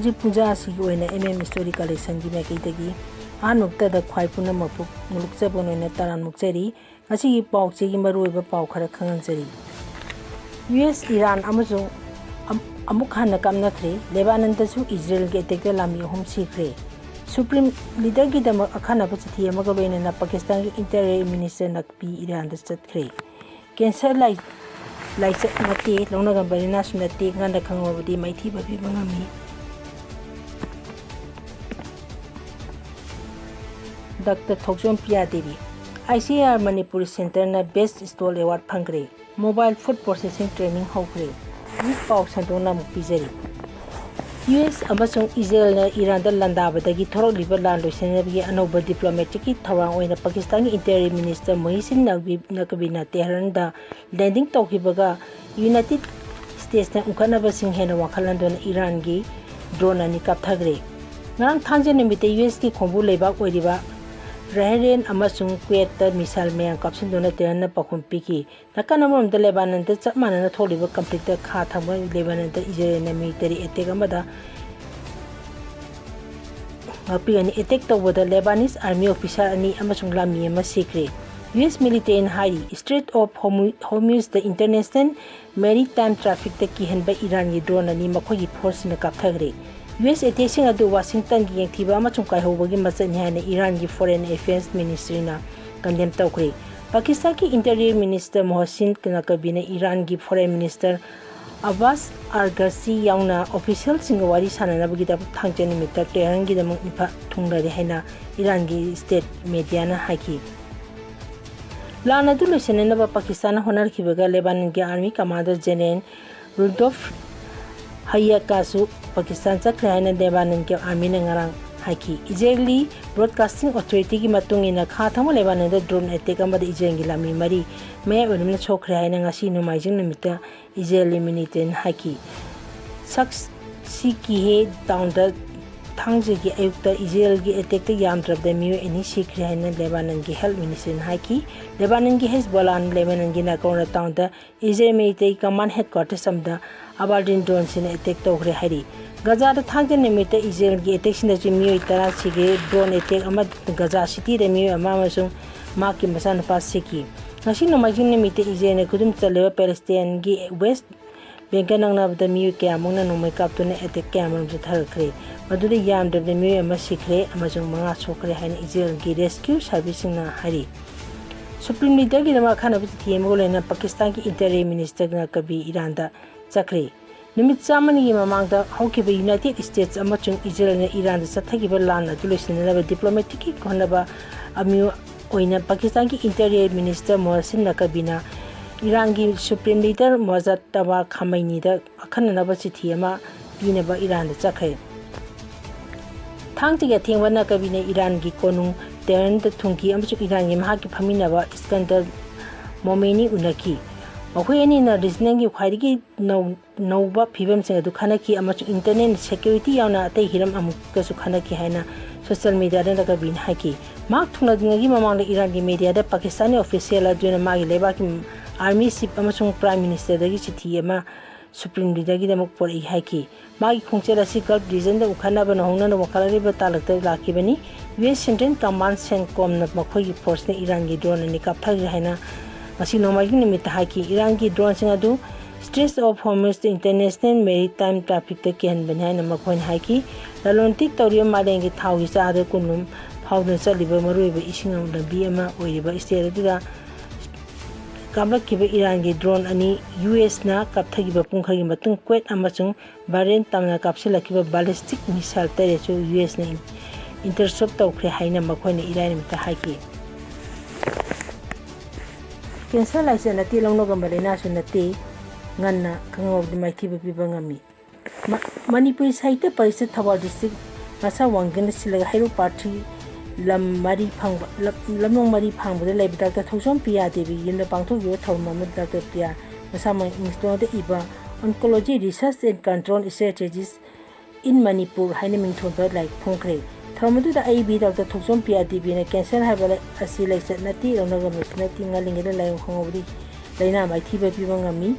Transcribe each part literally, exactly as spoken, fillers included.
ꯍꯧꯖꯤꯛ ꯄꯨꯡꯖꯥ ꯑꯁꯤꯒꯤ ꯑꯣꯏꯅ M M Story Collectionꯒꯤ ꯃꯥꯏꯀꯩꯗꯒꯤ ꯑꯍꯥꯟꯕꯃꯛꯇꯗ ꯈ꯭ꯋꯥꯏ ꯄꯨꯝꯅꯃꯛꯄꯨ ꯅꯣꯂꯨꯛꯆꯕ ꯑꯣꯏꯅ ꯇꯔꯥꯝꯅ ꯑꯣꯛꯆꯔꯤ꯫ ꯉꯁꯤꯒꯤ ꯄꯥꯎꯆꯦꯒꯤ ꯃꯔꯨꯑꯣꯏꯕ ꯄꯥꯎ ꯈꯔ ꯈꯪꯍꯟꯖꯔꯤ꯫ U S, ꯏꯔꯥꯟ ꯑꯃꯁꯨꯡ ꯑꯝ-, ꯑꯃꯨꯛ ꯍꯟꯅ ꯀꯥꯞꯅꯈ꯭ꯔꯦ꯫ ꯂꯦꯕꯥꯅꯟꯗꯁꯨ ꯏꯖꯔꯦꯜꯒꯤ ꯑꯦꯇꯦꯛꯇ ꯂꯥꯟꯃꯤ ꯑꯍꯨꯝ ꯁꯤꯈ꯭ꯔꯦ꯫ ꯁꯨꯄ꯭ꯔꯤꯝ ꯂꯤꯗꯔꯒꯤꯗꯃꯛ ꯑꯈꯟꯅꯕ ꯆꯤꯊꯤ ꯑꯃꯒ ꯂꯣꯏꯅꯅ ꯄꯥꯀꯤꯁꯇꯥꯟꯒꯤ ꯏꯟꯇꯤꯔꯤꯌꯔ ꯃꯤꯅꯤꯁꯇꯔ ꯅꯛꯕꯤ ꯏꯔꯥꯟꯗ ꯆꯠꯈ꯭ꯔꯦ꯫ ꯀꯦꯟꯁꯔ ꯂꯥꯏ-, ꯂꯥꯏꯆꯠ ꯅꯠꯇꯦ, ꯂꯧꯅꯒꯟꯕ ꯂꯥꯏꯅꯥꯁꯨ ꯅꯠꯇꯦ, ꯉꯟꯅ ꯈꯪꯍꯧꯔꯕꯗꯤ ꯃꯥꯏꯊꯤꯕ ꯄꯤꯕ ꯉꯝꯃꯤ꯫ Doctor Thokchom Priya Devi. I C A R Manipur ꯁꯦꯟꯇꯔꯅ Best Stall Award ꯐꯪꯈ꯭ꯔꯦ꯫ Mobile Food Processing Training ꯍꯧꯈ꯭ꯔꯦ꯫ ꯍꯧꯖꯤꯛ ꯄꯥꯎ ꯁꯟꯗꯣꯛꯅ ꯑꯃꯨꯛ ꯄꯤꯖꯔꯤ꯫ U S ꯑꯃꯁꯨꯡ ꯏꯖꯔꯦꯜꯅ ꯏꯔꯥꯟꯗ ꯂꯥꯟꯗꯥꯕꯗꯒꯤ ꯊꯣꯔꯛꯂꯤꯕ ꯂꯥꯟ ꯂꯣꯏꯁꯤꯟꯅꯕꯒꯤ ꯑꯅꯧꯕ ꯗꯤꯄ꯭ꯂꯣꯃꯦꯇꯤꯛꯀꯤ ꯊꯧꯔꯥꯡ ꯑꯣꯏꯅ ꯄꯥꯀꯤꯁꯇꯥꯟꯒꯤ ꯏꯟꯇꯤꯔꯤꯌꯔ ꯃꯤꯅꯤꯁꯇꯔ ꯃꯣꯍꯤꯁꯤꯟ ꯅꯛꯕꯤ, ꯅꯛꯕꯤꯅ ꯇꯦꯍꯔꯥꯟꯗ ꯂꯦꯟꯗꯤꯡ ꯇꯧꯈꯤꯕꯒ ꯌꯨꯅꯥꯏꯇꯦꯗ ꯁ꯭ꯇꯦꯠꯁꯅ ꯎꯪꯈꯠꯅꯕꯁꯤꯡ ꯍꯦꯟꯅ ꯋꯥꯡꯈꯠꯍꯟꯗꯨꯅ ꯏꯔꯥꯟꯒꯤ ꯗ꯭ꯔꯣꯟ ꯑꯅꯤ ꯀꯥꯞꯊꯈ꯭ꯔꯦ꯫ ꯉꯔꯥꯡ ꯊꯥꯡꯖ ꯅꯨꯃꯤꯠꯇ U S ꯀꯤ ꯈꯣꯡꯕꯨ ꯂꯩꯕꯥꯛ ꯑꯣꯏꯔꯤꯕ ꯕꯍꯔꯦꯟ ꯑꯃꯁꯨꯡ ꯀꯨꯋꯦꯠꯇ ꯃꯤꯁꯥꯏꯜ ꯃꯌꯥꯝ ꯀꯥꯞꯁꯤꯟꯗꯨꯅ ꯇꯦꯍꯔꯥꯟꯅ ꯄꯥꯎꯈꯨꯝ ꯄꯤꯈꯤ꯫ ꯅꯥꯀꯜ ꯑꯃꯔꯣꯝꯗ ꯂꯦꯕꯥꯅꯟꯗ ꯆꯞ ꯃꯥꯟꯅꯅ ꯊꯣꯛꯂꯤꯕ ꯀꯟꯐ꯭ꯂꯤꯛꯇ ꯈꯥ ꯊꯪꯕ ꯂꯦꯕꯥꯅꯟꯗ ꯏꯖꯔꯦꯜꯅ ꯃꯤꯂꯤꯇꯔꯤ ꯑꯦꯇꯦꯛ ꯑꯃꯗ ꯉꯥꯛꯄꯤꯒꯅꯤ꯫ ꯑꯦꯇꯦꯛ ꯇꯧꯕꯗ ꯂꯦꯕꯥꯅꯤꯁ ꯑꯥꯔꯃꯤ ꯑꯣꯐꯤꯁꯥꯔ ꯑꯅꯤ ꯑꯃꯁꯨꯡ ꯂꯥꯟꯃꯤ ꯑꯃ ꯁꯤꯈ꯭ꯔꯦ꯫ U S ꯃꯤꯂꯤꯇꯔꯤꯅ ꯍꯥꯏꯔꯤ, Strait of Hormu-, Hormuzꯗ ꯏꯟꯇꯔꯅꯦꯁꯅꯦꯜ ꯃꯦꯔꯤꯇꯥꯏꯝ ꯇ꯭ꯔꯥꯐꯤꯛꯇ ꯀꯤꯍꯟꯕ ꯏꯔꯥꯟꯒꯤ ꯗ꯭ꯔꯣꯟ ꯑꯅꯤ ꯃꯈꯣꯏꯒꯤ ꯐꯣꯔꯁꯁꯤꯡꯅ ꯀꯥꯞꯊꯈ꯭ꯔꯦ꯫ U S ꯑꯦꯇꯦꯛꯁꯤꯡ ꯑꯗꯨ ꯋꯥꯁꯤꯡꯇꯟꯒꯤ ꯌꯦꯡꯊꯤꯕ ꯑꯃꯁꯨꯡ ꯀꯥꯏꯍꯧꯕꯒꯤ ꯃꯆꯠꯅꯤ ꯍꯥꯏꯅ ꯏꯔꯥꯟꯒꯤ ꯐꯣꯔꯦꯟ ꯑꯦꯐꯤꯌꯔꯁ ꯃꯤꯅꯤꯁꯇ꯭ꯔꯤꯅ ꯀꯟꯗꯦꯝ ꯇꯧꯈ꯭ꯔꯦ꯫ ꯄꯥꯀꯤꯁꯇꯥꯟꯒꯤ ꯏꯟꯇꯤꯔꯤꯌꯔ ꯃꯤꯅꯤꯁꯇꯔ ꯃꯣꯍꯁꯤꯟ ꯅꯛꯕꯤꯅ ꯏꯔꯥꯟꯒꯤ ꯐꯣꯔꯦꯟ ꯃꯤꯅꯤꯁꯇꯔ ꯑꯕꯥꯁ ꯑꯥꯔꯒꯁꯤ ꯌꯥꯎꯅ ꯑꯣꯐꯤꯁꯤꯌꯦꯜꯁꯤꯡꯒ ꯋꯥꯔꯤ ꯁꯥꯟꯅꯅꯕꯒꯤꯗꯃꯛ ꯊꯥꯡꯖ ꯅꯨꯃꯤꯠꯇ ꯇꯦꯍꯔꯥꯟꯒꯤꯗꯃꯛ ꯃꯤꯐꯝ ꯊꯨꯡꯂꯔꯦ ꯍꯥꯏꯅ ꯏꯔꯥꯟꯒꯤ ꯁ꯭ꯇꯦꯠ ꯃꯦꯗꯤꯌꯥꯅ ꯍꯥꯏꯈꯤ꯫ ꯂꯥꯟ ꯑꯗꯨ ꯂꯣꯏꯁꯤꯟꯅꯅꯕ ꯄꯥꯀꯤꯁꯇꯥꯟꯅ ꯍꯣꯠꯅꯔꯛꯈꯤꯕꯒ ꯂꯦꯕꯥꯅꯟꯒꯤ ꯑꯥꯔꯃꯤ ꯀꯃꯥꯟꯗꯔ ꯖꯦꯅꯔꯦꯜ ꯔꯨꯗꯣꯜꯐ ꯍꯌꯥꯀꯥꯁꯨ ꯄꯥꯀꯤꯁꯇꯥꯟ ꯆꯠꯈ꯭ꯔꯦ ꯍꯥꯏꯅ ꯂꯦꯕꯥꯅꯟꯒꯤ ꯑꯥꯔꯃꯤꯅ ꯉꯔꯥꯡ ꯍꯥꯏꯈꯤ꯫ ꯏꯖꯔꯦꯂꯤ ꯕ꯭ꯔꯣꯗꯀꯥꯁꯇꯤꯡ ꯑꯣꯊꯣꯔꯤꯇꯤꯒꯤ ꯃꯇꯨꯡ ꯏꯟꯅ, ꯈꯥ ꯊꯪꯕ ꯂꯦꯕꯥꯅꯟꯗ ꯗ꯭ꯔꯣꯟ ꯑꯦꯇꯦꯛ ꯑꯃꯗ ꯏꯖꯔꯦꯜꯒꯤ ꯂꯥꯟꯃꯤ ꯃꯔꯤ ꯃꯌꯥꯏ ꯑꯣꯏꯔꯞꯅ ꯁꯣꯛꯈ꯭ꯔꯦ ꯍꯥꯏꯅ ꯉꯁꯤ ꯅꯣꯡꯃꯥꯏꯖꯤꯡ ꯅꯨꯃꯤꯠꯇ ꯏꯖꯔꯦꯂꯤ ꯃꯤꯂꯤꯇꯦꯟ ꯍꯥꯏꯈꯤ꯫ ꯁꯛꯁꯤꯀꯤꯍꯦ ꯇꯥꯎꯟꯗ ꯊꯥꯡꯖꯒꯤ ꯑꯌꯨꯛꯇ ꯏꯖꯔꯦꯜꯒꯤ ꯑꯦꯇꯦꯛꯇ ꯌꯥꯝꯗ꯭ꯔꯕꯗ ꯃꯤꯑꯣꯏ ꯑꯅꯤ ꯁꯤꯈ꯭ꯔꯦ ꯍꯥꯏꯅ ꯂꯦꯕꯥꯅꯟꯒꯤ ꯍꯦꯜꯊ ꯃꯤꯅꯤꯁꯇ꯭ꯔꯤꯅ ꯍꯥꯏꯈꯤ꯫ ꯂꯦꯕꯥꯅꯟꯒꯤ ꯍꯦꯖꯕꯣꯂꯥꯅ ꯂꯦꯕꯥꯅꯟꯒꯤ ꯅꯥꯒꯣꯔꯅꯣ ꯇꯥꯎꯟꯗ ꯏꯖꯔꯦꯜ ꯃꯤꯂꯤꯇꯔꯤ ꯀꯃꯥꯟ ꯍꯦꯗꯀ꯭ꯋꯥꯇꯔꯁ ꯑꯃꯗ ꯑꯕꯥꯔꯗꯤꯟ ꯗ꯭ꯔꯣꯟꯁꯤꯡꯅ ꯑꯦꯇꯦꯛ ꯇꯧꯈ꯭ꯔꯦ ꯍꯥꯏꯔꯤ꯫ ꯒꯖꯥꯗ ꯊꯥꯡꯖ ꯅꯨꯃꯤꯠꯇ ꯏꯖꯔꯦꯜꯒꯤ ꯑꯦꯇꯦꯛꯁꯤꯡꯗꯁꯨ ꯃꯤꯑꯣꯏ ꯇꯔꯥ ꯁꯤꯈ꯭ꯔꯦ꯫ ꯗ꯭ꯔꯣꯟ ꯑꯦꯇꯦꯛ ꯑꯃ ꯒꯖꯥ ꯁꯤꯇꯤꯗ ꯃꯤꯑꯣꯏ ꯑꯃ ꯑꯃꯁꯨꯡ ꯃꯍꯥꯛꯀꯤ ꯃꯆꯥꯅꯨꯄꯥ ꯁꯤꯈꯤ꯫ ꯉꯁꯤ ꯅꯣꯡꯃꯥꯏꯖꯤꯡ ꯅꯨꯃꯤꯠꯇ ꯏꯖꯔꯦꯜꯅ ꯈꯨꯗꯨꯝ ꯆꯜꯂꯤꯕ ꯄꯦꯂꯦꯁꯇꯥꯏꯟꯒꯤ ꯋꯦꯁ ꯕꯦꯡꯀ ꯅꯛꯅꯕꯗ ꯃꯤꯑꯣꯏ ꯀꯌꯥꯃꯨꯛꯅ ꯅꯣꯡꯃꯩ ꯀꯥꯞꯇꯨꯅ ꯑꯦꯇꯦꯛ ꯀꯌꯥꯃꯔꯨꯝ ꯆꯠꯊꯈ꯭ꯔꯦ꯫ ꯃꯗꯨꯗ ꯌꯥꯝꯗ꯭ꯔꯕꯗ ꯃꯤꯑꯣꯏ ꯑꯃ ꯁꯤꯈ꯭ꯔꯦ ꯑꯃꯁꯨꯡ ꯃꯉꯥ ꯁꯣꯛꯈ꯭ꯔꯦ ꯍꯥꯏꯅ ꯏꯖꯔꯦꯜꯒꯤ ꯔꯦꯁꯀ꯭ꯌꯨ ꯁꯥꯔꯚꯤꯁꯁꯤꯡꯅ ꯍꯥꯏꯔꯤ꯫ ꯁꯨꯄ꯭ꯔꯤꯝ ꯂꯤꯗꯔꯒꯤꯗꯃꯛ ꯑꯈꯟꯅꯕ ꯆꯤꯊꯤ ꯑꯃꯒ ꯂꯣꯏꯅꯅ ꯄꯥꯀꯤꯁꯇꯥꯟꯒꯤ ꯏꯟꯇꯤꯔꯤꯌꯔ ꯃꯤꯅꯤꯁꯇꯔ ꯅꯀꯕꯤ ꯏꯔꯥꯟꯗ ꯆꯠꯈ꯭ꯔꯦ꯫ ꯅꯨꯃꯤꯠ ꯆꯥꯝꯃꯅꯤꯒꯤ ꯃꯃꯥꯡꯗ ꯍꯧꯈꯤꯕ ꯌꯨꯅꯥꯏꯇꯦꯗ ꯁ꯭ꯇꯦꯠꯁ ꯑꯃꯁꯨꯡ ꯏꯖꯔꯦꯜꯅ ꯏꯔꯥꯟꯗ ꯆꯠꯊꯈꯤꯕ ꯂꯥꯟ ꯑꯗꯨ ꯂꯣꯏꯁꯤꯟꯅꯅꯕ ꯗꯤꯄ꯭ꯂꯣꯃꯦꯇꯤꯛꯀꯤ ꯍꯣꯠꯅꯕ ꯑꯃ ꯑꯣꯏꯅ ꯄꯥꯀꯤꯁꯇꯥꯟꯒꯤ ꯏꯟꯇꯤꯔꯤꯌꯔ ꯃꯤꯅꯤꯁꯇꯔ ꯃꯣꯍꯁꯤꯟ ꯅꯀꯕꯤꯅ ꯏꯔꯥꯟꯒꯤ ꯁꯨꯄ꯭ꯔꯤꯝ ꯂꯤꯗꯔ ꯃꯣꯖꯥꯗ ꯇꯕꯥ ꯈꯥꯃꯩꯅꯤꯗ ꯑꯈꯟꯅꯅꯕ ꯆꯤꯊꯤ ꯑꯃ ꯄꯤꯅꯕ ꯏꯔꯥꯟꯗ ꯆꯠꯈ꯭ꯔꯦ꯫ ꯊꯥꯡꯖꯒꯤ ꯑꯊꯦꯡꯕ ꯅꯀꯕꯤꯅ ꯏꯔꯥꯟꯒꯤ ꯀꯣꯅꯨꯡ ꯇꯦꯍꯔꯥꯟꯗ ꯊꯨꯡꯈꯤ ꯑꯃꯁꯨꯡ ꯏꯔꯥꯟꯒꯤ ꯃꯍꯥꯛꯀꯤ ꯐꯝꯃꯤꯟꯅꯕ ꯏꯁꯀꯟꯗꯔ ꯃꯣꯃꯦꯅꯤ ꯎꯅꯈꯤ꯫ ꯃꯈꯣꯏ ꯑꯅꯤꯅ ꯔꯤꯖꯅꯦꯜꯒꯤ ꯈ꯭ꯋꯥꯏꯗꯒꯤ ꯅꯧ-, ꯅꯧꯕ ꯐꯤꯕꯝꯁꯤꯡ ꯑꯗꯨ ꯈꯟꯅꯈꯤ ꯑꯃꯁꯨꯡ ꯏꯟꯇꯔꯅꯦꯜ ꯁꯦꯀ꯭ꯌꯨꯔꯤꯇꯤ ꯌꯥꯎꯅ ꯑꯇꯩ ꯍꯤꯔꯝ ꯑꯃꯨꯛꯀꯁꯨ ꯈꯟꯅꯈꯤ ꯍꯥꯏꯅ ꯁꯣꯁꯤꯌꯦꯜ ꯃꯤꯗꯤꯌꯥꯗ ꯅꯀꯕꯤꯅ ꯍꯥꯏꯈꯤ꯫ ꯃꯍꯥꯛ ꯊꯨꯡꯂꯗ꯭ꯔꯤꯉꯩꯒꯤ ꯃꯃꯥꯡꯗ ꯏꯔꯥꯟꯒꯤ ꯃꯤꯗꯤꯌꯥꯗ ꯄꯥꯀꯤꯁꯇꯥꯅꯤ ꯑꯣꯐꯤꯁꯤꯌꯦꯜ ꯑꯗꯨꯅ ꯃꯥꯒꯤ ꯂꯩꯕꯥꯛꯀꯤ ꯑꯥꯔꯃꯤ ꯆꯤꯐ ꯑꯃꯁꯨꯡ ꯄ꯭ꯔꯥꯏꯝ ꯃꯤꯅꯤꯁꯇꯔꯗꯒꯤ ꯆꯤꯊꯤ ꯑꯃ ꯁꯨꯄ꯭ꯔꯤꯝ ꯂꯤꯗꯔꯒꯤꯗꯃꯛ ꯄꯨꯔꯛꯏ ꯍꯥꯏꯈꯤ꯫ ꯃꯥꯒꯤ ꯈꯣꯡꯆꯠ ꯑꯁꯤ ꯒꯜꯐ ꯔꯤꯖꯟꯗ ꯎꯪꯈꯠꯅꯕꯅ ꯍꯧꯅꯅ ꯋꯥꯡꯈꯠꯂꯛꯂꯤꯕ ꯇꯥꯡꯂꯛꯇ ꯂꯥꯛꯈꯤꯕꯅꯤ꯫ ꯌꯨ ꯑꯦꯁ ꯁꯦꯟꯇ꯭ꯔꯦꯜ ꯀꯃꯥꯟ ꯁꯦꯟꯀꯣꯝꯅ ꯃꯈꯣꯏꯒꯤ ꯐꯣꯔꯁꯅ ꯏꯔꯥꯟꯒꯤ ꯗ꯭ꯔꯣꯟ ꯑꯅꯤ ꯀꯥꯞꯊꯈ꯭ꯔꯦ ꯍꯥꯏꯅ ꯉꯁꯤ ꯅꯣꯡꯃꯥꯏꯖꯤꯡ ꯅꯨꯃꯤꯠꯇ ꯍꯥꯏꯈꯤ꯫ ꯏꯔꯥꯟꯒꯤ ꯗ꯭ꯔꯣꯟꯁꯤꯡ ꯑꯗꯨ ꯁ꯭ꯇ꯭ꯔꯦꯠꯁ ꯑꯣꯐ ꯍꯣꯔꯃꯨꯖꯇ ꯏꯟꯇꯔꯅꯦꯁꯅꯦꯜ ꯃꯦꯔꯤꯇꯥꯏꯝ ꯇ꯭ꯔꯥꯐꯤꯛꯇ ꯀꯤꯍꯟꯕꯅꯤ ꯍꯥꯏꯅ ꯃꯈꯣꯏꯅ ꯍꯥꯏꯈꯤ꯫ ꯂꯂꯣꯟ ꯏꯇꯤꯛ ꯇꯧꯔꯤꯕ ꯃꯥꯂꯦꯝꯒꯤ ꯊꯥꯎꯒꯤ ꯆꯥꯗ ꯀꯨꯟꯂꯣꯝ ꯐꯥꯎꯗꯨꯅ ꯆꯠꯂꯤꯕ ꯃꯔꯨꯑꯣꯏꯕ ꯏꯁꯤꯡ ꯂꯝꯕꯤ ꯑꯃ ꯑꯣꯏꯔꯤꯕ ꯁ꯭ꯇꯦꯠ ꯑꯗꯨꯗ ꯀꯥꯞꯂꯛꯈꯤꯕ ꯏꯔꯥꯟꯒꯤ ꯗ꯭ꯔꯣꯟ ꯑꯅꯤ ꯌꯨ ꯑꯦꯁꯅ ꯀꯥꯞꯊꯈꯤꯕ ꯄꯨꯡ ꯈꯔꯒꯤ ꯃꯇꯨꯡ ꯀ꯭ꯋꯦꯠ ꯑꯃꯁꯨꯡ ꯕꯍꯔꯦꯟ ꯇꯝꯅ ꯀꯥꯞꯁꯤꯜꯂꯛꯈꯤꯕ ꯕꯥꯂꯤꯁꯇꯤꯛ ꯃꯤꯁꯥꯏꯜ ꯇꯔꯦꯠꯁꯨ ꯌꯨ ꯑꯦꯁꯅ ꯏꯟ-, ꯏꯟꯇꯔꯁꯦꯞ ꯇꯧꯈ꯭ꯔꯦ ꯍꯥꯏꯅ ꯃꯈꯣꯏꯅ ꯏꯔꯥꯏ ꯅꯨꯃꯤꯠꯇ ꯍꯥꯏꯈꯤ꯫ ꯀꯦꯟꯁꯔ ꯂꯥꯏꯆꯠ ꯅꯠꯇꯦ, ꯂꯧꯅꯒꯟꯕ ꯂꯥꯏꯅꯥꯁꯨ ꯅꯠꯇꯦ, ꯉꯟꯅ ꯈꯪꯍꯧꯔꯕꯗꯤ ꯃꯥꯏꯊꯤꯕ ꯄꯤꯕ ꯉꯝꯃꯤ꯫ ꯃ-, ꯃꯅꯤꯄꯨꯔꯤ ꯁꯥꯍꯤꯇ꯭ꯌ ꯄꯔꯤꯁꯠ ꯊꯧꯕꯥꯜ ꯗꯤꯁꯇ꯭ꯔꯤꯛ ꯃꯁꯥ ꯋꯥꯡꯖꯤꯡꯗ ꯁꯤꯜꯂꯒ ꯍꯩꯔꯣꯛ ꯄꯥꯔꯠ ꯊ꯭ꯔꯤ ꯂꯝ ꯃꯔꯤ ꯐꯪꯕ, ꯂꯝ-, ꯂꯝꯂꯣꯡ ꯃꯔꯤ ꯐꯥꯡꯕꯗ ꯂꯩꯕ ꯗꯥꯛꯇꯔ ꯊꯣꯏꯁꯣꯝ ꯄ꯭ꯔꯤꯌꯥ ꯗꯦꯕꯤꯒꯤ ꯌꯨꯝꯗ ꯄꯥꯡꯊꯣꯛꯈꯤꯕ ꯊꯧꯔꯝ ꯑꯃꯗ ꯗꯥꯛꯇꯔ ꯄ꯭ꯔꯤꯌꯥ ꯃꯁꯥ ꯃꯛ ꯏꯪꯂꯤꯁ ꯂꯣꯟꯗ ꯏꯕ Oncology Research and Control Strategies in Manipur" ꯍꯥꯏꯅ ꯃꯤꯡꯊꯣꯟꯕ ꯂꯥꯏꯔꯤꯛ ꯐꯣꯡꯈ꯭ꯔꯦ꯫ ꯊꯧꯔꯝ ꯑꯗꯨꯗ ꯑꯏꯕꯤ ꯗꯥꯛꯇꯔ ꯊꯣꯡꯆꯣꯝ ꯄ꯭ꯔꯤꯌꯥ ꯗꯦꯕꯤꯅ cancer ꯍꯥꯏꯕ ꯂꯥꯏ-, ꯑꯁꯤ ꯂꯥꯏꯆꯠ ꯅꯠꯇꯦ, ꯂꯧꯅꯒꯟꯕꯁꯨ ꯅꯠꯇꯦ, ꯉꯜꯂꯤꯉꯩꯗ ꯂꯥꯏꯑꯣꯡ ꯈꯪꯍꯧꯕꯗꯤ ꯂꯥꯏꯅꯥ ꯃꯥꯏꯊꯤꯕ ꯄꯤꯕ ꯉꯝꯃꯤ꯫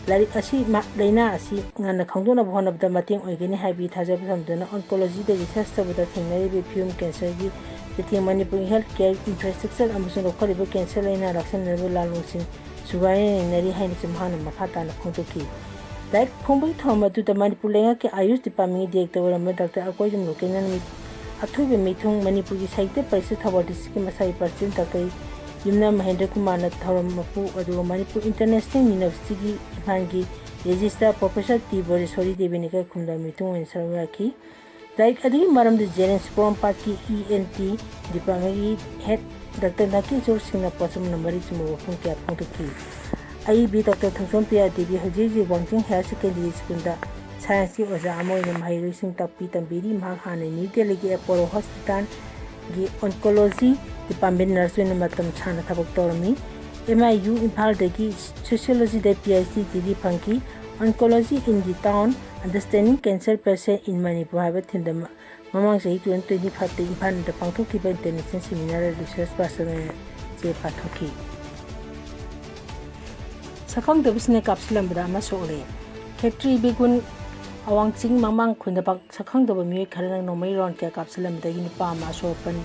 ꯂꯥꯏꯔꯤꯛ ꯑꯁꯤ ꯃ-, ꯂꯥꯏꯅꯥ ꯑꯁꯤ ꯉꯟꯅ ꯈꯪꯗꯣꯛꯅꯕ ꯍꯣꯠꯅꯕꯗ ꯃꯇꯦꯡ ꯑꯣꯏꯒꯅꯤ ꯍꯥꯏꯕꯒꯤ ꯊꯥꯖꯕ ꯊꯝꯗꯨꯅ oncology ꯗ research ꯇꯧꯕꯗ ꯊꯦꯡꯅꯔꯤꯕ ꯐꯤꯕꯝ cancer ꯒꯤ ꯆꯩꯊꯦꯡ ꯃꯅꯤꯄꯨꯔꯒꯤ health care infrastructure ꯑꯃꯁꯨꯡ ꯂꯧꯈꯠꯂꯤꯕ cancer ꯂꯥꯏꯅꯥ ꯂꯥꯛꯁꯟꯅꯅꯕ ꯂꯥꯜꯂꯣꯡꯁꯤꯡ ꯁꯨꯒꯥꯏꯅ ꯅꯩꯅꯔꯤ ꯍꯥꯏꯅꯁꯨ ꯃꯍꯥꯛꯅ ꯃꯈꯥ ꯇꯥꯅ ꯐꯣꯡꯗꯣꯛꯈꯤ꯫ ꯂꯥꯏꯔꯤꯛ ꯐꯣꯡꯕꯒꯤ ꯊꯧꯔꯝ ꯑꯗꯨꯗ ꯃꯅꯤꯄꯨꯔ ꯂꯩꯉꯥꯛꯀꯤ ꯑꯥꯌꯨꯁ ꯗꯤꯄꯥꯔꯠꯃꯦꯟꯒꯤ ꯗꯤꯔꯦꯛꯇꯔ ꯑꯣꯏꯔꯝꯕ ꯗꯥꯛꯇꯔ ꯑꯀꯣꯏꯖꯝ ꯂꯣꯀꯦꯜꯅ ꯅꯨꯃꯤꯠ ꯑꯊꯣꯏꯕ ꯃꯤꯊꯨꯡ, ꯃꯅꯤꯄꯨꯔꯒꯤ ꯁꯥꯍꯤꯇ꯭ꯌ ꯄꯔꯤꯁꯠ ꯊꯧꯕꯥꯜ ꯗꯤꯁꯇ꯭ꯔꯤꯛꯀꯤ ꯃꯁꯥꯒꯤ ꯄ꯭ꯔꯁꯤꯗꯦꯟ ꯗꯥꯛꯇꯔ ꯌꯨꯝꯅꯥꯝ ꯃꯍꯦꯟꯗ꯭ꯔ ꯀꯨꯃꯥꯔꯅ ꯊꯧꯔꯝ ꯃꯄꯨ, ꯑꯗꯨꯒ ꯃꯅꯤꯄꯨꯔ ꯏꯟꯇꯔꯅꯦꯁꯅꯦꯜ ꯌꯨꯅꯤꯚꯔꯁꯤꯇꯤꯒꯤ ꯏꯝꯐꯥꯜꯒꯤ ꯔꯦꯖꯤꯁꯇ꯭ꯔꯥꯔ ꯄ꯭ꯔꯣꯐꯦꯁꯔ ꯇꯤ ꯕꯣꯔꯦꯁꯣꯔꯤ ꯗꯦꯕꯤꯅ ꯏꯀꯥꯏ ꯈꯨꯝꯅꯕ ꯃꯤꯊꯨꯡ ꯑꯣꯏꯅ ꯁꯔꯨꯛ ꯌꯥꯈꯤ꯫ ꯂꯥꯏꯔꯤꯛ ꯑꯗꯨꯒꯤ ꯃꯔꯝꯗ ꯖꯦꯅꯤꯝꯁ ꯄꯣꯔꯣꯝꯄꯥꯠꯀꯤ ꯏ ꯑꯦꯟ ꯇꯤ ꯗꯤꯄꯥꯔꯠꯃꯦꯟꯒꯤ ꯍꯦꯗ ꯗꯥꯛꯇꯔ ꯅꯥꯀꯦꯁꯣꯔ ꯁꯤꯡꯅ ꯄꯣꯠꯁꯝ ꯅꯝꯕꯔ ꯆꯨꯝꯕ ꯋꯥꯐꯝ ꯀꯌꯥ ꯐꯣꯡꯗꯣꯛꯈꯤ꯫ ꯑꯏꯕꯤ ꯗꯥꯛꯇꯔ ꯊꯣꯡꯆꯣꯝ ꯄ꯭ꯔꯤꯌꯥ ꯗꯦꯕꯤ ꯍꯧꯖꯤꯛ ꯍꯧꯖꯤꯛ ꯋꯥꯡꯖꯤꯡ ꯍꯥꯌꯔ ꯁꯦꯀꯦꯟꯗꯔꯤ ꯁ꯭ꯀꯨꯜꯗ ꯁꯥꯏꯟꯁꯀꯤ ꯑꯣꯖꯥ ꯑꯃ ꯑꯣꯏꯅ ꯃꯍꯩꯔꯣꯏꯁꯤꯡ ꯇꯥꯛꯄꯤ ꯇꯝꯕꯤꯔꯤ꯫ ꯃꯍꯥꯛ ꯍꯥꯟꯅ ꯅ꯭ꯌꯨ ꯗꯦꯜꯂꯤꯒꯤ ꯑꯦꯄꯣꯂꯣ ꯍꯣꯁꯄꯤꯇꯥꯜꯒꯤ ꯑꯣꯟꯀꯣꯂꯣꯖꯤ ꯗꯤꯄꯥꯔꯠꯃꯦꯟ ꯅꯔꯁ ꯑꯣꯏꯅ ꯃꯇꯝ ꯁꯥꯡꯅ ꯊꯕꯛ ꯇꯧꯔꯝꯃꯤ꯫ ꯑꯦꯝ ꯑꯥꯏ ꯌꯨ ꯏꯝꯐꯥꯜꯗꯒꯤ ꯁꯣꯁꯤꯌꯣꯂꯣꯖꯤꯗ ꯄꯤ ꯑꯩꯆ ꯗꯤ ꯗꯤꯒ꯭ꯔꯤ ꯐꯪꯈꯤ꯫ Oncology in the Town, Understanding Cancer Patient in Manipur ꯍꯥꯏꯕ ꯊꯤꯝꯗ ꯃ-, ꯃꯃꯥꯡ ꯆꯍꯤ twenty twenty five ꯇ ꯏꯝꯐꯥꯜꯗ ꯄꯥꯡꯊꯣꯛꯈꯤꯕ ꯏꯟꯇꯔꯅꯦꯁꯅꯦꯜ ꯁꯦꯃꯤꯅꯥꯔꯗ ꯔꯤꯁꯔꯆ ꯄꯥꯔꯁꯟ ꯑꯣꯏꯅ ꯆꯦ ꯄꯥꯊꯣꯛꯈꯤ꯫ ꯁꯛꯈꯪꯗꯕꯁꯤꯡꯅ ꯀꯥꯞꯁꯤꯜꯂꯝꯕꯗ ꯑꯃ ꯁꯣꯛꯂꯦ꯫ ꯈꯦꯇ꯭ꯔꯤ ꯕꯤꯒꯨꯟ ꯑꯋꯥꯡꯆꯤꯡ ꯃꯃꯥꯡ ꯈꯨꯟꯗꯄꯥꯛ ꯁꯛꯈꯪꯗꯕ ꯃꯤꯑꯣꯏ ꯈꯔꯅ ꯅꯣꯡꯃꯩ round ꯀꯌꯥ ꯀꯥꯞꯁꯤꯜꯂꯝꯕꯗꯒꯤ ꯅꯨꯄꯥ ꯑꯃ ꯑꯁꯣꯛ ꯑꯄꯟ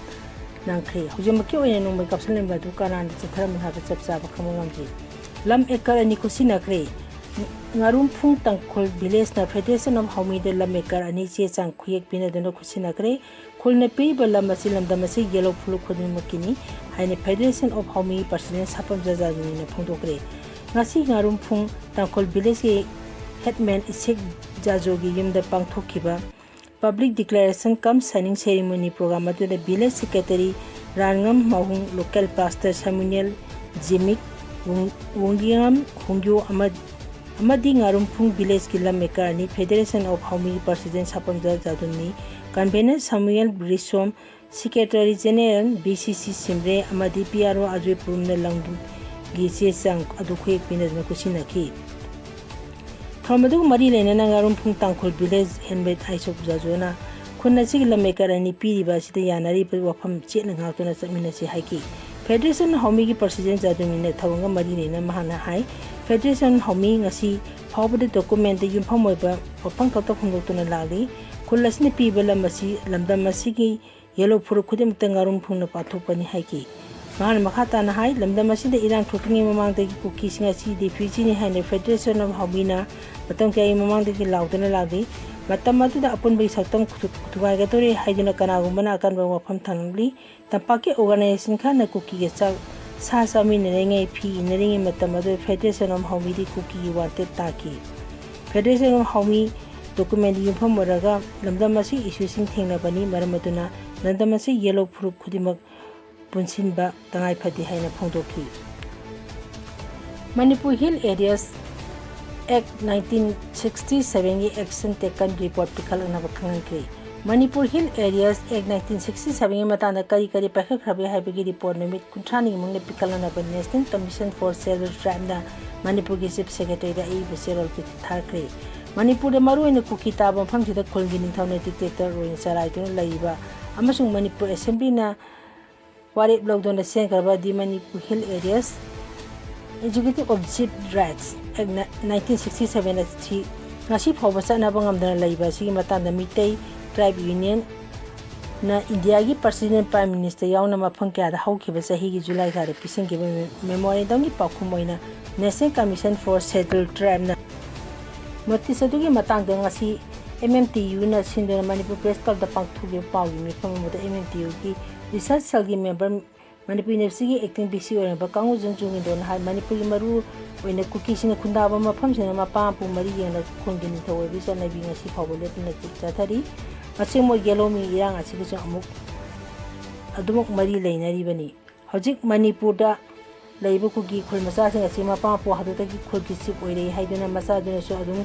ꯅꯪꯈ꯭ꯔꯦ꯫ ꯍꯧꯖꯤꯛꯃꯛꯀꯤ ꯑꯣꯏꯅ ꯅꯣꯡꯃꯩ ꯀꯥꯞꯁꯤꯜꯂꯝꯕ ꯑꯗꯨ ꯀꯅꯥꯅ ꯆꯠꯊꯔꯝꯕꯅꯣ ꯍꯥꯏꯕ ꯆꯞ ꯆꯥꯕ ꯈꯪꯕ ꯉꯝꯗ꯭ꯔꯤ꯫ ꯂꯝ ꯑꯦꯀꯔ ꯑꯅꯤ ꯈꯨꯠꯁꯤꯟꯅꯈ꯭ꯔꯦ꯫ ꯉꯥꯔꯨꯝꯐꯨꯡ ꯇꯥꯡꯈꯨꯜ ꯚꯤꯂꯦꯖꯅ Federation of ꯍꯥꯎꯃꯤꯗ ꯂꯝ ꯑꯦꯀꯔ ꯑꯅꯤ ꯆꯦ ꯆꯥꯡ ꯈꯨꯌꯦꯛ ꯄꯤꯅꯗꯨꯅ ꯈꯨꯠꯁꯤꯟꯅꯈ꯭ꯔꯦ꯫ ꯈꯨꯜꯅ ꯄꯤꯔꯤꯕ ꯂꯝ ꯑꯁꯤ ꯂꯝꯗꯝ ꯑꯁꯤꯒꯤ ꯌꯦꯜꯍꯧ ꯐꯨꯔꯨꯞ ꯈꯨꯗꯤꯡꯃꯛꯀꯤꯅꯤ ꯍꯥꯏꯅ Federation of Haomee president Sapam ꯖꯥꯖꯥꯅꯤꯅ ꯐꯣꯡꯗꯣꯛꯈ꯭ꯔꯦ꯫ ꯉꯁꯤ ꯉꯥꯔꯨꯝꯐꯨꯡ ꯇꯥꯡꯈꯨꯜ ꯚꯤꯂꯦꯖꯀꯤ ꯍꯦꯗꯃꯦꯟ ꯏꯁꯦꯛ ꯖꯥꯖꯣꯒꯤ ꯌꯨꯝꯗ ꯄꯥꯡꯊꯣꯛꯈꯤꯕ public declaration cum signing ceremony programme ꯑꯗꯨꯗ village secretary Ranngam Mauhung, local pastor Samuel Jimik, ꯋꯨꯡ-, ꯋꯨꯡꯒꯤꯉꯝ ꯍꯨꯡꯒ꯭ꯌꯨ ꯑꯃ-, ꯑꯃꯗꯤ ꯉꯥꯔꯨꯝꯐꯨꯡ ꯚꯤꯂꯦꯖꯀꯤ ꯂꯝ ꯑꯦꯀꯔ ꯑꯅꯤ Federation of ꯍꯥꯎꯃꯤꯒꯤ ꯄ꯭ꯔꯁꯤꯗꯦꯟ ꯁꯥꯄꯝꯖ ꯖꯥꯗꯨꯟꯅꯤ, convener Samuel Risom, secretary general B C C ꯁꯤꯝꯔꯦ ꯑꯃꯗꯤ ꯄꯤ ꯑꯥꯔ ꯑꯣ ꯑꯖꯣꯏ ꯄꯨꯔꯨꯝꯅ ꯂꯝꯒꯤ ꯆꯦ ꯆꯥꯡ ꯑꯗꯨ ꯈꯨꯌꯦꯛ ꯄꯤꯅꯗꯨꯅ ꯈꯨꯠꯁꯤꯟꯅꯈꯤ꯫ ꯊꯧꯔꯝ ꯑꯗꯨꯒ ꯃꯔꯤ ꯂꯩꯅꯅ ꯉꯥꯔꯨꯝꯐꯨꯡ ꯇꯥꯡꯈꯨꯜ ꯚꯤꯂꯦꯖ ꯍꯦꯟꯕꯦꯠ ꯑꯥꯏꯁꯣꯛ ꯖꯥꯖꯣꯅ ꯈꯨꯟ ꯑꯁꯤꯒꯤ ꯂꯝ ꯑꯦꯀꯔ ꯑꯅꯤ ꯄꯤꯔꯤꯕ ꯑꯁꯤꯗ ꯌꯥꯅꯔꯤꯕ ꯋꯥꯐꯝ ꯆꯦꯠꯅ ꯉꯥꯛꯇꯨꯅ ꯆꯠꯃꯤꯟꯅꯁꯤ ꯍꯥꯏꯈꯤ꯫ ꯐꯦꯗꯔꯦꯁꯟ ꯍꯥꯎꯃꯤꯒꯤ ꯄ꯭ꯔꯁꯤꯗꯦꯟ ꯖꯥꯗꯨꯃꯤꯅ ꯊꯧꯔꯝꯒ ꯃꯔꯤ ꯂꯩꯅꯅ ꯃꯍꯥꯛꯅ ꯍꯥꯏ, ꯐꯦꯗꯔꯦꯁꯟ ꯍꯥꯎꯃꯤ ꯉꯁꯤ ꯐꯥꯎꯕꯗ ꯗꯣꯀꯨꯃꯦꯟꯗ ꯌꯨꯝꯐꯝ ꯑꯣꯏꯕ ꯋꯥꯐꯝ ꯈꯛꯇ ꯐꯣꯡꯗꯣꯛꯇꯨꯅ ꯂꯥꯛꯂꯤ꯫ ꯈꯨꯜ ꯑꯁꯤꯅ ꯄꯤꯕ ꯂꯝ ꯑꯁꯤ, ꯂꯝꯗꯝ ꯑꯁꯤꯒꯤ ꯌꯦꯜꯂꯣ ꯐꯨꯔꯨꯞ ꯈꯨꯗꯤꯡꯃꯛꯇ ꯉꯥꯔꯨꯝ ꯐꯨꯡꯅ ꯄꯥꯡꯊꯣꯛꯄꯅꯤ ꯍꯥꯏꯈꯤ꯫ ꯃꯍꯥꯛꯅ ꯃꯈꯥ ꯇꯥꯅ ꯍꯥꯏ, ꯂꯝꯗꯝ ꯑꯁꯤꯗ ꯏꯔꯥꯡ ꯊꯣꯛꯇ꯭ꯔꯤꯉꯩ ꯃꯃꯥꯡꯗꯒꯤ ꯀꯨꯀꯤꯁꯤꯡ ꯑꯁꯤ ꯔꯤꯐ꯭ꯌꯨꯖꯤꯅꯤ ꯍꯥꯏꯅ ꯐꯦꯗꯔꯦꯁꯟ ꯑꯣꯐ ꯍꯥꯎꯃꯤꯅ ꯃꯇꯝ ꯀꯌꯥꯒꯤ ꯃꯃꯥꯡꯗꯒꯤ ꯂꯥꯎꯗꯨꯅ ꯂꯥꯛꯂꯤ꯫ ꯃꯇꯝ ꯑꯗꯨꯗ ꯑꯄꯨꯟꯕꯒꯤ ꯁꯛꯇꯝ ꯊꯨ-, ꯊꯨꯒꯥꯏꯒꯗꯧꯔꯦ ꯍꯥꯏꯗꯨꯅ ꯀꯅꯥꯒꯨꯝꯕꯅ ꯑꯀꯟꯕ ꯋꯥꯐꯝ ꯊꯝꯂꯤ꯫ ꯇꯝꯄꯥꯛꯀꯤ ꯑꯣꯔꯒꯅꯥꯏꯖꯦꯁꯟ ꯈꯔꯅ ꯀꯨꯀꯤꯒ ꯆꯥꯛ, ꯁꯥ ꯆꯥꯃꯤꯟꯅꯔꯤꯉꯩ, ꯐꯤ ꯏꯟꯅꯔꯤꯉꯩ ꯃꯇꯝ ꯑꯗꯨꯗ ꯐꯦꯗꯔꯦꯁꯟ ꯑꯣꯐ ꯍꯥꯎꯃꯤꯗꯤ ꯀꯨꯀꯤꯒꯤ ꯋꯥꯟꯇꯦꯠ ꯇꯥꯈꯤ꯫ ꯐꯦꯗꯔꯦꯁꯟ ꯑꯣꯐ ꯍꯥꯎꯃꯤ ꯗꯣꯀꯨꯃꯦꯟꯗ ꯌꯨꯝꯐꯝ ꯑꯣꯏꯔꯒ ꯂꯝꯗꯝ ꯑꯁꯤꯒꯤ ꯏꯁꯨꯁꯤꯡ ꯊꯦꯡꯅꯕꯅꯤ, ꯃꯔꯝ ꯑꯗꯨꯅ ꯂꯝꯗꯝ ꯑꯁꯤ ꯌꯦꯜꯂꯣ ꯐꯨꯔꯨꯞ ꯈꯨꯗꯤꯡꯃꯛ ꯄꯨꯟꯁꯤꯟꯕ ꯇꯉꯥꯏ ꯐꯗꯦ ꯍꯥꯏꯅ ꯐꯣꯡꯗꯣꯛꯈꯤ꯫ Manipur hill areas act nineteen sixty ꯁꯚꯦꯟꯒꯤ ꯑꯦꯛꯁꯟ ꯇꯦꯀꯟ ꯔꯤꯄꯣꯔꯠ ꯄꯤꯈꯠꯂꯛꯅꯕ ꯈꯪꯍꯟꯈ꯭ꯔꯤ꯫ Manipur hill areas act nineteen sixty ꯁꯚꯦꯟꯒꯤ ꯃꯇꯥꯡꯗ ꯀꯔꯤ ꯀꯔꯤ ꯄꯥꯏꯈꯠꯈ꯭ꯔꯕꯒꯦ ꯍꯥꯏꯕꯒꯤ ꯔꯤꯄꯣꯔꯠ ꯅꯨꯃꯤꯠ ꯀꯨꯟꯊ꯭ꯔꯥꯅꯤꯒꯤ ꯃꯅꯨꯡꯗ ꯄꯤꯈꯠꯂꯛꯅꯕ National Commission for Scheduled Tribeꯅ ꯃꯅꯤꯄꯨꯔꯒꯤ ꯆꯤꯐ ꯁꯦꯀ꯭ꯔꯦꯇꯔꯤꯗ ꯑꯏꯕ ꯆꯦꯔꯣꯜ ꯊꯥꯈ꯭ꯔꯦ꯫ ꯃꯅꯤꯄꯨꯔꯗ ꯃꯔꯨꯑꯣꯏꯅ ꯀꯨꯀꯤ ꯇꯥꯕ ꯃꯐꯝꯁꯤꯗ ꯈꯨꯜꯒꯤ ꯅꯤꯡꯊꯧꯅ ꯗꯤꯛꯇꯦꯇꯔ ꯑꯣꯏꯅ ꯆꯂꯥꯏꯗꯨꯅ ꯂꯩꯔꯤꯕ ꯑꯃꯁꯨꯡ ꯃꯅꯤꯄꯨꯔ ꯑꯦꯁꯦꯝꯕ꯭ꯂꯤꯅ ꯋꯥꯔꯦꯞ ꯂꯧꯗꯨꯅ ꯁꯦꯝꯈ꯭ꯔꯕ The Manipur Hill Areas Executive of Chief Rights Act nineteen sixty-seven ꯑꯁꯤ ꯉꯁꯤ ꯐꯥꯎꯕ ꯆꯠꯅꯕ ꯉꯝꯗꯅ ꯂꯩꯕ ꯑꯁꯤꯒꯤ ꯃꯇꯥꯡꯗ ꯃꯤꯇꯩ ꯇ꯭ꯔꯥꯏꯕ ꯌꯨꯅꯤꯌꯟꯅ ꯏꯟꯗꯤꯌꯥꯒꯤ ꯄ꯭ꯔꯁꯤꯗꯦꯟ, ꯄ꯭ꯔꯥꯏꯝ ꯃꯤꯅꯤꯁꯇꯔ ꯌꯥꯎꯅ ꯃꯐꯝ ꯀꯌꯥꯗ ꯍꯧꯈꯤꯕ ꯆꯍꯤꯒꯤ ꯖꯨꯂꯥꯏ ꯊꯥꯗ ꯄꯤꯁꯤꯟꯈꯤꯕ ꯃꯦ-, ꯃꯦꯃꯣꯔꯦꯟꯗꯝꯒꯤ ꯄꯥꯎꯈꯨꯝ ꯑꯣꯏꯅ National Commission for Scheduled Tribeꯅ ꯅꯣꯇꯤꯁ ꯑꯗꯨꯒꯤ ꯃꯇꯥꯡꯗ ꯉꯁꯤ ꯑꯦꯝ ꯑꯦꯝ ꯇꯤ ꯌꯨꯅ ꯁꯤꯟꯗꯨꯅ ꯃꯅꯤꯄꯨꯔ ꯄ꯭ꯔꯦꯁ ꯀ꯭ꯂꯕꯇ ꯄꯥꯡꯊꯣꯛꯈꯤꯕ ꯄꯥꯎꯒꯤ ꯃꯤꯐꯝ ꯑꯃꯗ ꯑꯦꯝ ꯑꯦꯝ ꯇꯤ ꯌꯨꯒꯤ ꯔꯤꯁꯔꯁ ꯁꯦꯜꯒꯤ ꯃꯦꯝꯕꯔ, ꯃꯅꯤꯄꯨꯔ ꯌꯨꯅꯤꯚꯔꯁꯤꯇꯤꯒꯤ ꯑꯦꯛꯇꯤꯡ ꯚꯤ ꯁꯤ ꯑꯣꯏꯔꯝꯕ ꯀꯥꯡꯉꯨꯖꯝ ꯆꯨꯡꯒꯤꯟꯗꯣꯅ ꯍꯥꯏ, ꯃꯅꯤꯄꯨꯔꯒꯤ ꯃꯔꯨ ꯑꯣꯏꯅ ꯀꯨꯀꯤꯁꯤꯡꯅ ꯈꯨꯟꯗꯥꯕ ꯃꯐꯝꯁꯤꯡꯗ ꯃꯄꯥ ꯃꯄꯨ ꯃꯔꯤ ꯌꯦꯡꯅ ꯈꯨꯟꯒꯤ ꯅꯤꯡꯊꯧ ꯑꯣꯏꯕꯒꯤ ꯆꯠꯅꯕꯤ ꯉꯁꯤ ꯐꯥꯎꯕ ꯂꯦꯞꯇꯅ ꯆꯠꯊꯔꯤ꯫ ꯃꯁꯤ ꯃꯣꯏ ꯌꯦꯜꯂꯣꯃꯤ ꯏꯔꯥꯡ ꯑꯁꯤꯒꯁꯨ ꯑꯃꯨꯛ, ꯑꯗꯨꯃꯛ ꯃꯔꯤ ꯂꯩꯅꯔꯤꯕꯅꯤ꯫ ꯍꯧꯖꯤꯛ ꯃꯅꯤꯄꯨꯔꯗ ꯂꯩꯔꯤꯕ ꯀꯨꯀꯤ ꯈꯨꯜ ꯃꯆꯥꯁꯤꯡ ꯑꯁꯤ ꯃꯄꯥ ꯃꯄꯨ ꯍꯥꯛꯇꯛꯇꯒꯤ ꯈꯨꯜꯒꯤ ꯆꯤꯞ ꯑꯣꯏꯔꯛꯏ ꯍꯥꯏꯗꯨꯅ ꯃꯆꯥꯗꯨꯅꯁꯨ ꯑꯗꯨꯝ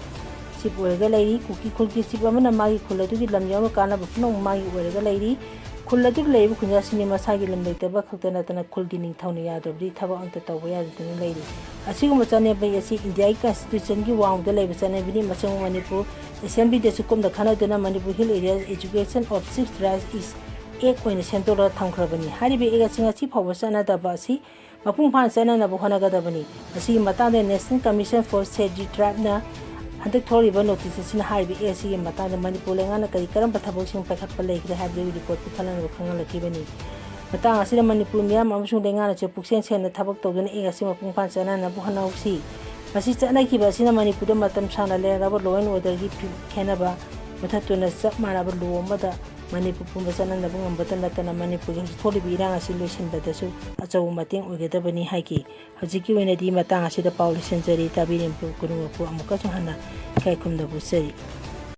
ꯆꯤꯞ ꯑꯣꯏꯔꯒ ꯂꯩꯔꯤ꯫ ꯀꯨꯀꯤ ꯈꯨꯜꯒꯤ ꯆꯤꯞ ꯑꯃꯅ ꯃꯥꯒꯤ ꯈꯨꯜ ꯑꯗꯨꯒꯤ ꯂꯝ ꯌꯥꯎꯅ ꯀꯥꯟꯅꯕ ꯄꯨꯝꯅꯃꯛ ꯃꯥꯒꯤ ꯑꯣꯏꯔꯒ ꯂꯩꯔꯤ꯫ ꯈꯨꯜ ꯑꯗꯨꯗ ꯂꯩꯔꯤꯕ ꯈꯨꯟꯖꯥꯁꯤꯡꯗꯤ ꯃꯁꯥꯒꯤ ꯂꯝ ꯂꯩꯇꯕ ꯈꯛꯇ ꯅꯠꯇꯅ ꯈꯨꯜꯒꯤ ꯅꯤꯡꯊꯧꯅ ꯌꯥꯗ꯭ꯔꯕꯗꯤ ꯊꯕꯛ ꯑꯃꯠꯇ ꯇꯧꯕ ꯌꯥꯗꯗꯨꯅ ꯂꯩꯔꯤ꯫ ꯑꯁꯤꯒꯨꯝꯕ ꯆꯠꯅꯕꯤ ꯑꯁꯤ ꯏꯟꯗꯤꯌꯥꯒꯤ ꯀꯟꯁꯇꯤꯇ꯭ꯌꯨꯁꯟꯒꯤ ꯋꯥꯡꯃꯗ ꯂꯩꯕ ꯆꯠꯅꯕꯤꯅꯤ꯫ ꯃꯁꯤꯃ ꯃꯅꯤꯄꯨꯔ ꯑꯦꯁꯦꯝꯕ꯭ꯂꯤꯗꯁꯨ ꯀꯨꯞꯅ ꯈꯟꯅꯗꯨꯅ Manipur Hill Areas Education of Sixth Rice is Act ꯑꯣꯏꯅ ꯁꯦꯝꯗꯣꯛꯂꯒ ꯊꯝꯈ꯭ꯔꯕꯅꯤ꯫ ꯍꯥꯏꯔꯤꯕ ꯑꯦꯛ ꯑꯁꯤ ꯉꯁꯤ ꯐꯥꯎꯕ ꯆꯠꯅꯗꯕ ꯑꯁꯤ ꯃꯄꯨꯡ ꯐꯥꯅ ꯆꯠꯅꯅꯕ ꯍꯣꯠꯅꯒꯗꯕꯅꯤ꯫ ꯃꯁꯤꯒꯤ ꯃꯇꯥꯡꯗ National Commission for Scheduled Tribeꯅ ꯍꯟꯗꯛ ꯊꯣꯛꯂꯤꯕ ꯅꯣꯇꯤꯁ ꯑꯁꯤꯅ ꯍꯥꯏꯔꯤꯕ ꯑꯦ ꯑꯁꯤꯒꯤ ꯃꯇꯥꯡꯗ ꯃꯅꯤꯄꯨꯔ ꯂꯩꯉꯥꯛꯅ ꯀꯔꯤ ꯀꯔꯝꯕ ꯊꯕꯛꯁꯤꯡ ꯄꯥꯏꯈꯠꯄ ꯂꯩꯈ꯭ꯔꯦ ꯍꯥꯏꯕꯗꯨꯒꯤ ꯔꯤꯄꯣꯔꯠ ꯄꯤꯈꯠꯂꯛꯅꯕ ꯈꯪꯍꯜꯂꯛꯈꯤꯕꯅꯤ꯫ ꯃꯇꯥꯡ ꯑꯁꯤꯗ ꯃꯅꯤꯄꯨꯔ ꯃꯤꯌꯥꯝ ꯑꯃꯁꯨꯡ ꯂꯩꯉꯥꯛꯅꯁꯨ ꯄꯨꯛꯆꯦꯜ ꯁꯦꯡꯅ ꯊꯕꯛ ꯇꯧꯗꯨꯅ ꯑꯦꯛ ꯑꯁꯤ ꯃꯄꯨꯡ ꯐꯥꯅ ꯆꯠꯅꯅꯕ ꯍꯣꯠꯅꯍꯧꯁꯤ꯫ ꯃꯁꯤ ꯆꯠꯅꯈꯤꯕ ꯑꯁꯤꯅ ꯃꯅꯤꯄꯨꯔꯗ ꯃꯇꯝ ꯁꯥꯡꯅ ꯂꯩꯔꯛꯂꯕ law and orderꯒꯤ ꯐꯤ-, ꯈꯦꯟꯅꯕ ꯃꯨꯊꯠꯇꯨꯅ ꯆꯞ ꯃꯥꯟꯅꯕ law ꯑꯃꯗ ꯃꯅꯤꯄꯨꯔ ꯄꯨꯝꯕ ꯆꯠꯅꯅꯕ ꯉꯝꯕꯇ ꯅꯠꯇꯅ ꯃꯅꯤꯄꯨꯔꯒꯤ ꯍꯧꯖꯤꯛ ꯊꯣꯛꯂꯤꯕ ꯏꯔꯥꯡ ꯑꯁꯤ ꯂꯣꯏꯁꯤꯟꯕꯗꯁꯨ ꯑꯆꯧꯕ ꯃꯇꯦꯡ ꯑꯣꯏꯒꯗꯕꯅꯤ ꯍꯥꯏꯈꯤ꯫ ꯍꯧꯖꯤꯛꯀꯤ ꯑꯣꯏꯅꯗꯤ ꯃꯇꯥꯡ ꯑꯁꯤꯗ ꯄꯥꯎ ꯂꯣꯏꯁꯤꯟꯖꯔꯤ꯫ ꯇꯥꯕꯤꯔꯤꯕ ꯈꯨꯗꯤꯡꯃꯛꯄꯨ ꯑꯃꯨꯛꯀꯁꯨ ꯍꯟꯅ ꯏꯀꯥꯏ ꯈꯨꯝꯅꯕ ꯎꯠꯆꯔꯤ꯫